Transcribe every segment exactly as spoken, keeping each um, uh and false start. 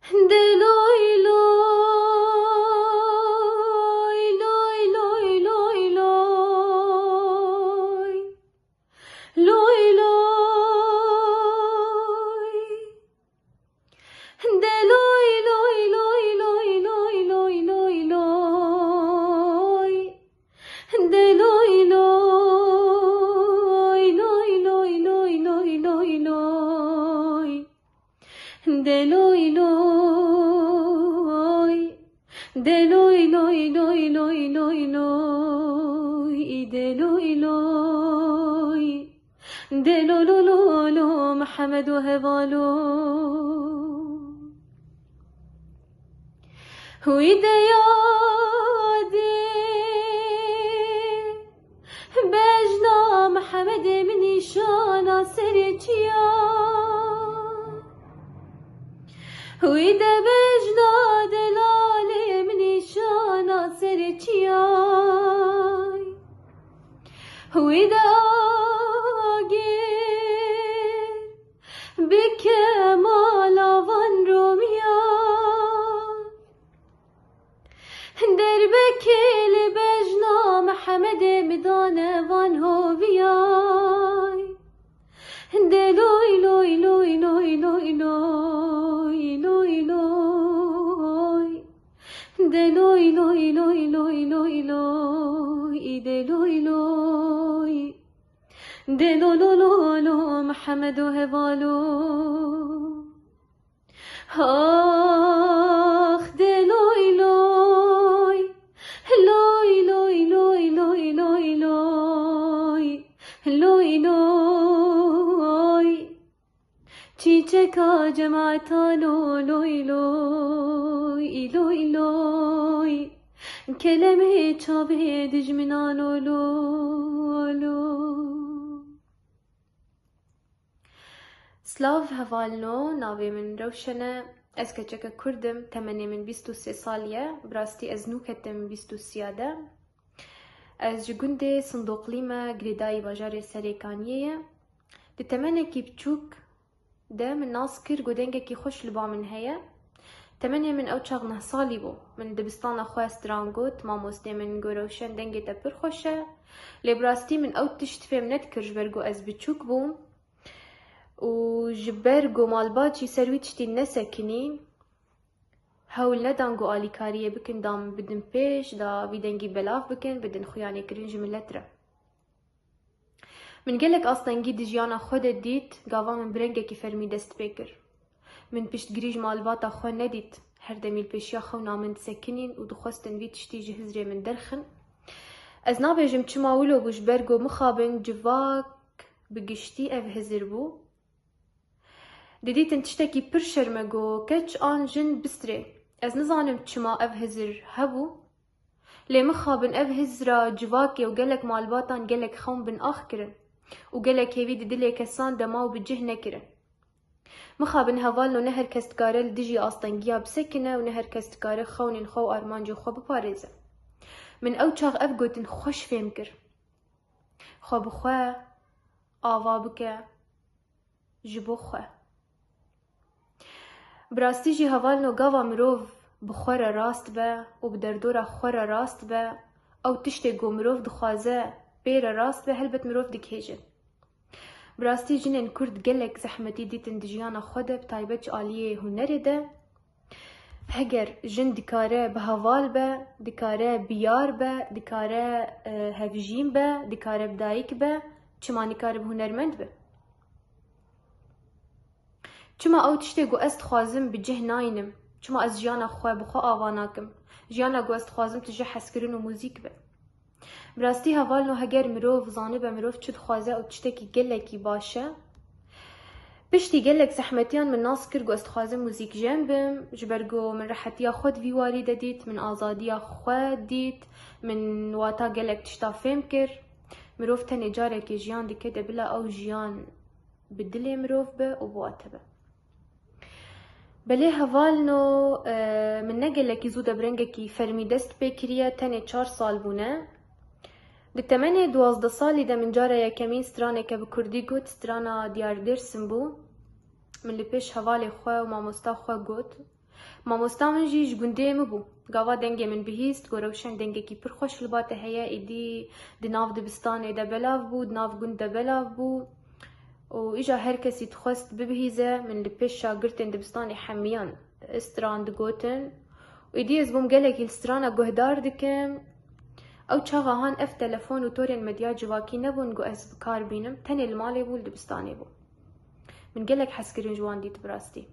De loy loy, loy loy loy loy. Loy loy. De loy loy loy loy loy loy loy loy. De loy loy loy loy loy loy loy. De loy loy. De loy loy loy loy loy loy. De loy loy. De lo lo lo lo, Mihemed û hevalo. Wî de yadê bejna Mihemedê min nîşana serê çiya. Wî de bejna delalê min nîşana serê çiyay. Wî de agir bike mala van Romiya. Derbekê li bejna Mihemedê midane van hoviyay. De loy loy loy loy loy loy loy loy. De loy loy loy loy loy loy. De loy loy. De lo lo lo lo, Mihemed û hevalo. Ax de loy loy. Loy loy loy loy loy loy. Loy loy. Çîçeka cemata lo loy loy, loy loy. Kelemê çavê dijmina lo lo lo. Slav hevalno, navê min Rewşen e. Ez keçeke Kurd im, temenê min bîst û sê salî ye. Bi rastî ez nû ketim bîst û sê ya de. Ez ji gundê Sindoqlî me, girêdayî bajarê Serêkaniyê ye. Di temenekî biçûk de min nas kir ku dengekî xweş li ba min heye. Temenê min ew çax neh salî bû. Min dibistana xwe stran got, mamostê min got, Rewşen, dengê te pir xweş e. Lê bi rastî min ew tişt fêm nedikir, ji ber ku ez biçûk bûm û ji ber ku malbat jî ser wî tiştî nesekinî, hewl nedan ku alîkariyê bikin, da min bidin pêş, da vî dengî belav bikin, bidin xuyanêkirin ji milet re. Min gelek astengî di jiyana xwe de dît, gava min bi rengekî fermî dest pê kir. Min piştgirî ji malbata xwe nedît. Her demî li pêşiya xewna min disekinîn û dixwestin vî tiştî ji hizrê min derxin. Ez nabêjim çima wilo bû, ji ber ku mixabin civak bi giştî ev hizir bû. Didîtin tiştekî pir şerm e ku keç an jin bistirê. Ez nizanim çima ev hizir hebû. Lê mixabin ev hizra civakê û gelek malbatan gelek xewn bin ax kirin û gelek hêvî di dilê kesan de ma û bi cih nekirin. Mixabin hevalno ne her kes dikare li dijî astengiya bisekine û ne her kes dikare xewnên xwe û armancên xwe biparêze. Min ew çax ev gotin xweş fêm kir. Xwe bi xwe ava bike. Ji bo xwe. Bi rastî jî hevalno gava mirov bi xwe re rast be û bi derdora xwe re rast be, ew tiştê ku mirov dixwaze pê re rast be, helbet mirov digihêje. Bi rastî jinên Kurd gelek zehmetî dîtin di jiyana xwe de, bi taybet ji aliyê hunerê de. Heger jin dikare bi heval be, dikare bi yar be, dikare, e, hevjîn be, dikare bi dayik be, çima nikare bi hunermend be? Çima ew tiştê ku ez dixwazim bi cih naynim? Çima ez jiyana xwe bi xwe ava nakim? Jiyana ku ez dixwazim tije hezkirin û muzîk be. Bi rastî hevalno heger mirov zanibe mirov çi dixwaze, ew tiştekî gelekî baş e. Piştî gelek zehmetiyan min nas kir ku ez dixwazim muzîkjen bim, ji ber ku min rehetiya xwe di vî warî de dît, min azadiya xwe dît, min wata gelek tişta fêm kir. Mirov tenê carekê jiyan dike de bila ew jiyan bi dilê mirov be û bi wate be. Belê hevalno, e, min ne gelekî zû de bi rengekî fermî dest pê kiriye, tenê çar sal bûne. Di temenê duwazdeh salî de min cara yekemîn straneke bi kurdî got, strana Diyar Dêrsim bû. Min li pêş hevalê xwe û mamosta xwe got, Mamosta min jî ji gundê min bû. Gava dengê min bihîst, got, Rewşen, dengekî pir xweş li ba te heye, êdî di nav dibistanê de belav bû, di nav gund de belav bû. Û îja her kesî dixwest bibihîze, min li pêş şagirtên dibistanê hemiyan stran digotin. Û êdî ez bûm gelekî li strana guhdar dikim. Ew çaxa han ev telefon û torên medya civakî nebûn ku ez bi kar bînim, tenê li malê bû, li dibistanê bû. Min gelek hez kirin ji wan dît bi rastî.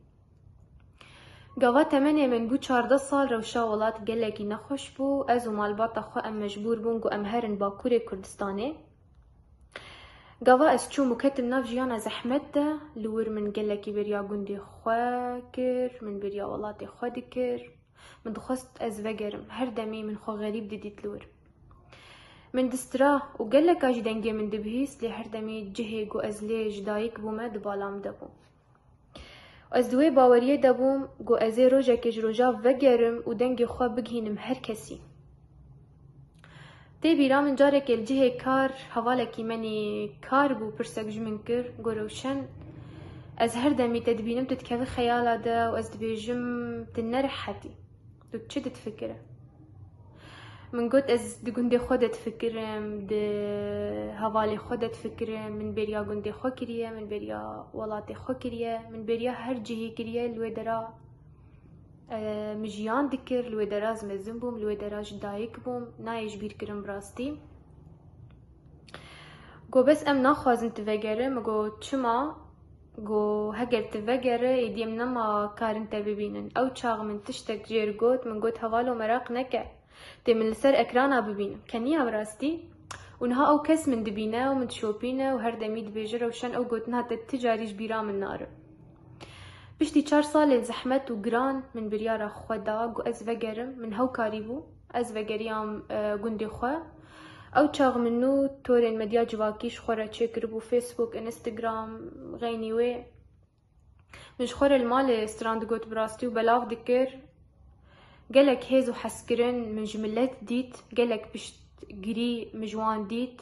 Gava temenê min bû çardeh sal, rewşa welat gelekî nexweş bû. Ez û malbata xwe em mecbûr bûn ku em herin Bakurê Kurdistanê. Gava ez çûm û ketim nav jiyana zehmet de, li wir min gelekî bêriya gundê xwe kir, min bêriya welatê xwe dikir. Min dixwest ez vegerim, her demê min xwe xerîb didît li wir. Min distira û geleka jî dengê min dibihîst, lê her demê cihê ku ez lê ji dayik bûme di bala min de bû. Ez di wê baweriyê de bûm ku ez ê rojekê ji rojav vegerim û dengê xwe bigihînim her kesî. Tê bîra min carekê li cihê kar hevalekî menî kar bû, pirsek ji min kir, got, Rewşen, ez her demî te dibînim, tu dikevî xeyala de û ez dibêjim, tu nerehet î. Tu çi difikire? Min got, ez di gundê xwe de difikirim, di hevalê xwe de difikirim, min bêriya gundê xwe kiriye, min bêriya welatê xwe kiriye, min bêriya her cihê kiriye, li wê dera, e, min jiyan dikir, li wê dera ez mezin bûm, li wê dera ji dayik bûm, nayê ji bîr kirin bi rastî. Got, bes em naxwazin tu vegere, min got, çima? Got, heger tu vegere, êdî em nema karin te bibînin. Ew çax min tiştek jêr got, min got, hevalo meraq neke. Tê min li ser ekrana bibînim. Keniya bi rastî? Û niha ew kes min dibîne û min dişopîne û her demî dibêje, Rewşen, ew gotina te ti carî ji bîra min nare. Piştî çar salên zehmet û giran, min biryara xwe da ku ez vegerim, min hew karîbû, ez vegeriyam, e, gundê xwe. Ew çax min nû torên medya civakî ji xwe re çêkiribû, Facebook, Instagram, xeynî wê. Min ji xwe re li malê stran digot bi rastî û belav dikir. Gelek hêz û hezkirin min ji milet dît, gelek piştgirî min ji wan dît.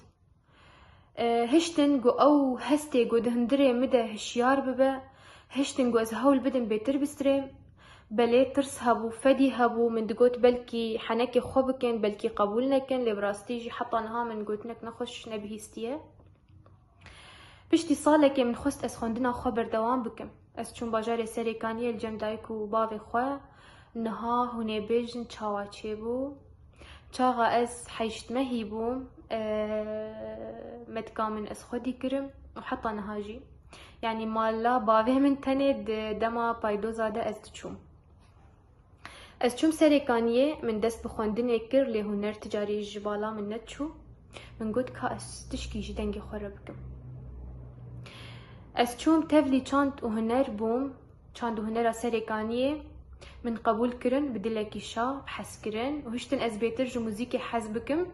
E, hiştin ku ew hestê ku di hundirê min de hişyar bibe, hiştin ku ez hewl bidim bêtir bistirêm. Belê tirs hebû, fedî hebû, min digot belkî henekê xwe bikin, belkî qebûl nekin, lê bi rastî jî heta niha min gotinek nexweş nebihîstiye. Piştî salekê min xwest ez xwendina xwe berdewam bikim. Ez çûm bajarê Serêkaniyê li cem dayik û bavê xwe. Niha hûn ê bêjin çawa çêbû. Çaxa ez heşt mehî bûm, e, metka min ez xwedî kirim û heta niha jî. Yanî mala bavê min tenê di dema paydoza de ez diçûm. Ez çûm Serêkaniyê, min dest bi xwendinê kir, lê huner ti carî ji bala min nediçû. Min got, ka ez tişkî ji dengê xwe re bikim. Ez çûm tevlî çand û huner bûm, çand û hunera Serêkaniyê. Min qebûl kirin bi dilekî şa, bi hezkirin û hiştin ez bêtir ji muzîkê hez bikim.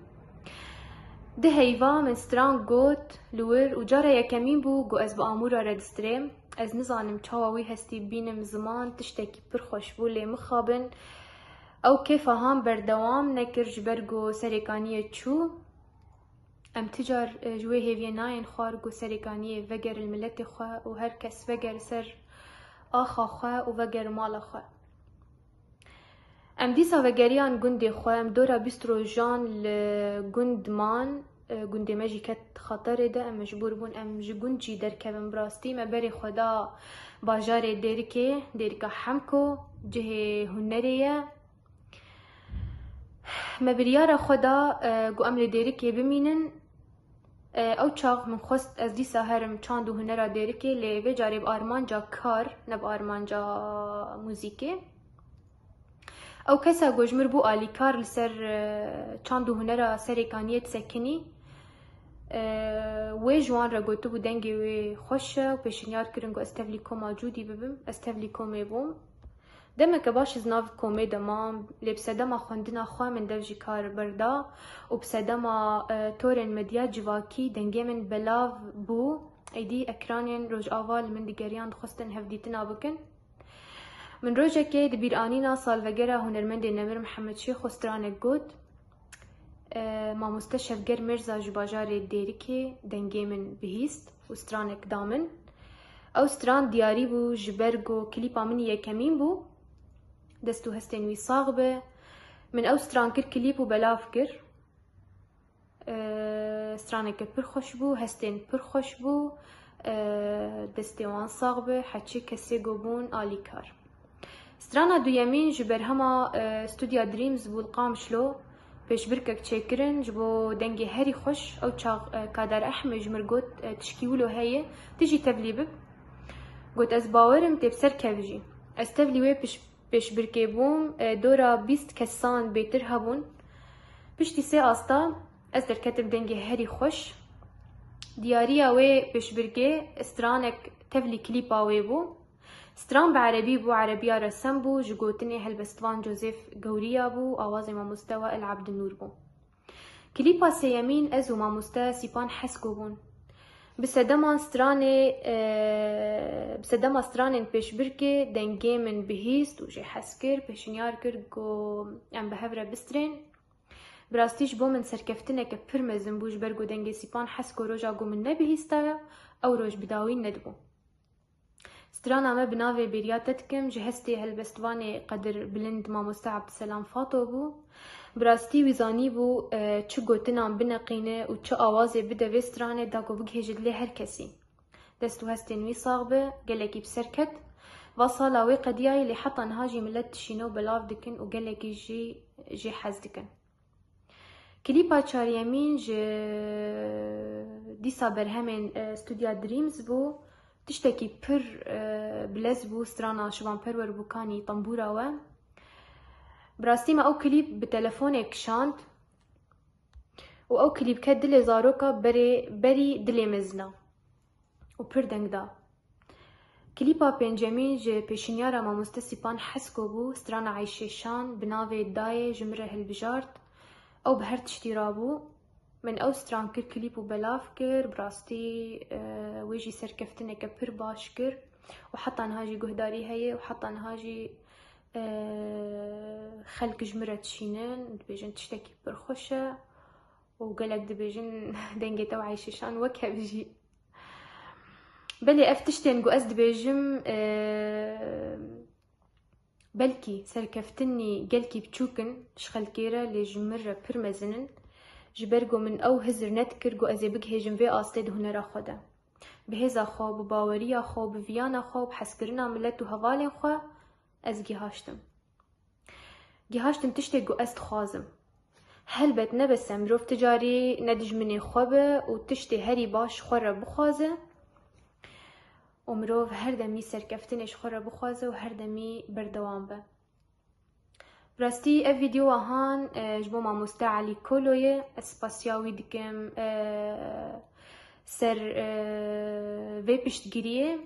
Di heyva min stran got li wir û cara yekemîn bû ku ez bi amûra re distirêm. Ez nizanim çawa wî hestî bînim ziman, tiştekî pir xweş bû, lê mixabin ew kêfa han berdewam nekir, ji ber ku Serêkaniyê çû. Em ti car, e, ji wê hêviyê nayên xwar ku Serêkaniyê veger li miletê xwe û her kes veger ser axa xwe û veger mala xwe. Em dîsa vegeriyan gundê xwe, em dora bîst rojan li gund man, e, gundê me jî ket xeterê de, em mecbûr bûn em ji gund jî derkevin. Bi rastî me berê xwe da bajarê Dêrikê, Dêrika Hemko, cihê hunerê ye. Me biryara xwe da, e, ku em li Dêrikê bimînin. E, ew çax min xwest ez dîsa herim çand û hunera Dêrikê, lê vê carê bi armanca kar, ne bi armanca muzîkê. Ew kesa ku ji min bû alîkar li ser, e, çand û hunera Serêkaniyê disekinî. E, wê ji wan re gotibû dengê wê xweş e û pêşinyar kirin ku ez tevlî koma Cûdî bibim. Ez tevlî komê bûm. Demeke baş ez nav komê de mam, lê bi sedema xwendina xwe min dev ji kar berda û bi sedema, e, torên medya civakî dengê min belav bû. Êdî ekranên Rojava li min digeriyan, dixwestin hevdîtina bikin. Min rojekê di bîranîna salvegera hunermendê nemir Mihemed Şêxo stranek got. E, mamoste Şevger Mirza ji bajarê Dêrikê dengê min bihîst û stranek da min. Ew stran diyarî bû, ji ber ku klîpa min yekemîn bû. Dest û hestên wî sax be. Min ew stran kir, klîp û belav kir. Straneke pir xweş bû, hestên pir xweş bû. Destê wan sax be, heçî kesê go bûn alîkar. Strana duyemîn ji berhema Studia Dreams bû li Qamişlo. Pêşbirkek çêkirin ji bo dengê herî xweş. Ew çax Kader Ehmê ji mir got, tişkî wilo heye, tu jî tevlî bib. Got, ez bawerim tê bi ser kev jî. Ez tevlî wê piş-, pêşbirkê bûm, dora bîst kesan bêtir hebûn. Piştî sê asta ez derketim dengê herî xweş. Diyariya wê pêşbirkê stranek tevlî klîpa wê bû. Stran bi erebî bû, erebiya resem bû, ji gotinê helbestvan Joseph Gewriya bû, awazê mamoste Wael Abdinûr bû. Klîpa sêyemîn ez û mamoste Sîpan Hesko bûn. Bi sedema stranê, e, bi sedema stranên pêşbirkê dengê min bihîst û jê hez kir, pêşinyar kir ku em bi hev re bistrên. Bi rastî ji bo min serkeftineke pir mezin bû, ji ber ku dengê Sîpan Hesko roja ku min nebihîstaya, ew roj bi dawî nedibû. Strana me bi navê Bêriya Te Dikim ji hestê helbestvanê qedirbilind mamoste Abdiselam Fato bû. Bi rastî wî zanîbû, e, çi gotinan bineqîne û çi awazê bide vê stranê da ku bigihêje dilê her kesî. Dest û hestên wî sax be, gelekî bi ser ket. Va sala wê qediyayî, lê heta niha jî milet dişîne û belav dikin û gelekî jî jê hez dikin. Klîpa çaryemîn ji dîsa berhemên, e, Studia Dreams bû. Tiştekî pir, e, bilez bû, strana Şivan Perwer Bûkanî tembûra we. Bi rastî me ew klîp bi telefonê kişand û ew klîp ket dilê zaroka berê, berî dilê mezina û pir deng da. Klîpa pêncemîn ji pêşinyara mamoste Sîpan Hesko bû, strana Eyşê Şan bi navê Dayê ji min re hilbijart. Ew bi her tiştî rabû. Min ew stran kir, klîp û belav kir. Bi rastî, e, wê jî serkeftineke pir baş kir. Û heta niha jî guhdarî heye û heta niha jî, e, xelk ji min re dişînin, dibêjin tiştekî pir xweş e. Û gelek dibêjin dengê te û Eyşê Şan wek hev jî. Belê ev tiştên ku ez dibêjim, e, belkî serkeftinî gelkî biçûk in ji xelkê re, lê ji min re pir mezin in. Ji ber ku min ew hizir nedikir ku ez ê bigihêjim vê astê di hunera xwe de. Bi hêza xwe, bi baweriya xwe, bi viyana xwe, bi hezkirina milet û hevalên xwe ez gihaştim. Gihaştim tiştê ku ez dixwazim. Helbet ne bes e mirov ti carî ne dijminê xwe be û tiştê herî baş xwe re bixwaze û mirov her demî serkeftinê ji xwe re bixwaze û her demî berdewam be. Bi rastî ev vîdeoya han, e, ji bo mamoste Elî Kolo ye. Ez spasiya wî dikim, e, ser, e, vê piştgiriyê.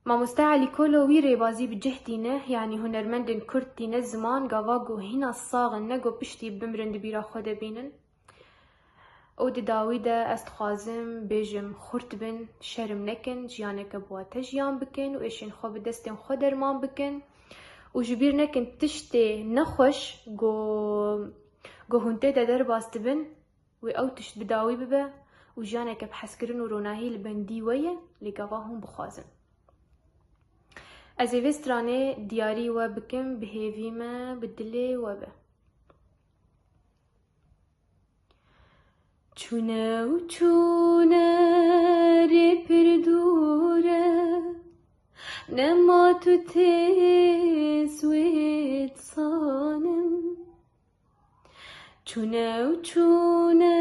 Mamoste Elî Kolo wî rêbazî bi cih tîne, yanî hunermendên Kurd tîne ziman, gava ku hîna sax in, ne ku piştî bimrin di bîra xwe de bînin. Û di dawî de ez dixwazim bêjim, xurt bin, şerm nekin, jiyaneke bi wate jiyan bikin û êşên xwe bi destên xwe derman bikin. Û ji bîr nekin tiştê nexweş ku, ku hûn tê de derbas dibin, wê ew tişt bi dawî bibe û jiyaneke bi hezkirin û ronahî li bendî we ye, lê gava hûn bixwazin. Ez ê vê stranê diyarî we bikim, bi hêvî me, bi dilê we be. Çûne û çûne rê pir dûr e, nema tu têz wê dizanim. Çûne û çûne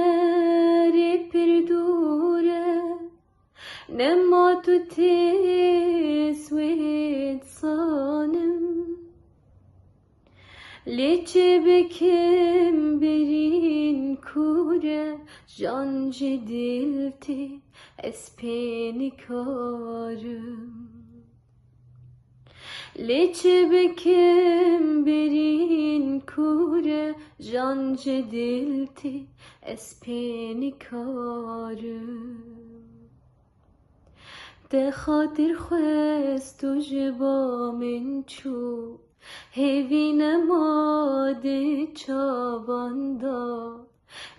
rê pir dûr e, nema tu têz wê dizanim. Lê çi bikim birîn kûr e, jan ji dil tê ez pê nikarim. Lê çi bikim birîn kûr e, jan ji dil tê ez pê nikarim. Te xatir xwest û ji ba min çû, hêvî nema di çavan de.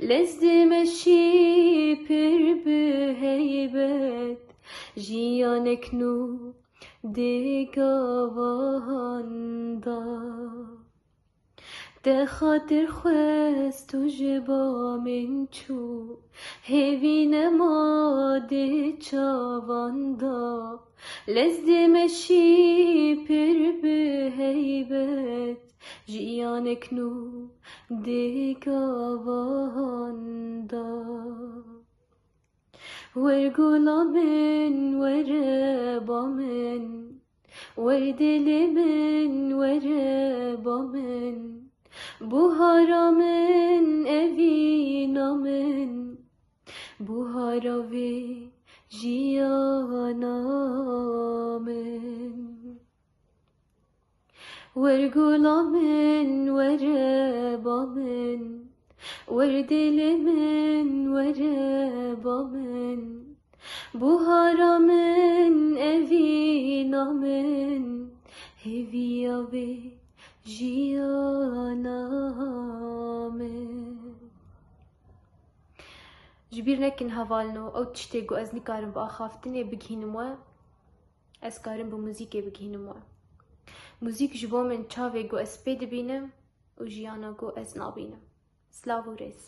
Lez dimeşî pir bi heybet, jiyanek nû dê gavan da. Te xatir xwest û ji ba min çû, hêvî nema dê çavan da. Lezdê meşî pir bi heybet, jiyanek nû dê gavan da. Wer gula min, were ba min, wer dilê min, were ba min. Buhara min, evîna min, buhara vê jiyana min. Wer gula min, were ba min, wer dilê min, were ba min. Buhara min, evîna min, hêviya vê jiyana min. Ji bîr nekin hevalno, ew tiştê ku ez nikarim bi axaftinê bigihînim we, ez karim bi muzîkê bigihînim we. Muzîk ji bo min çavê ku ez pê dibînim û jiyana ku ez nabînim. Silav û rêz.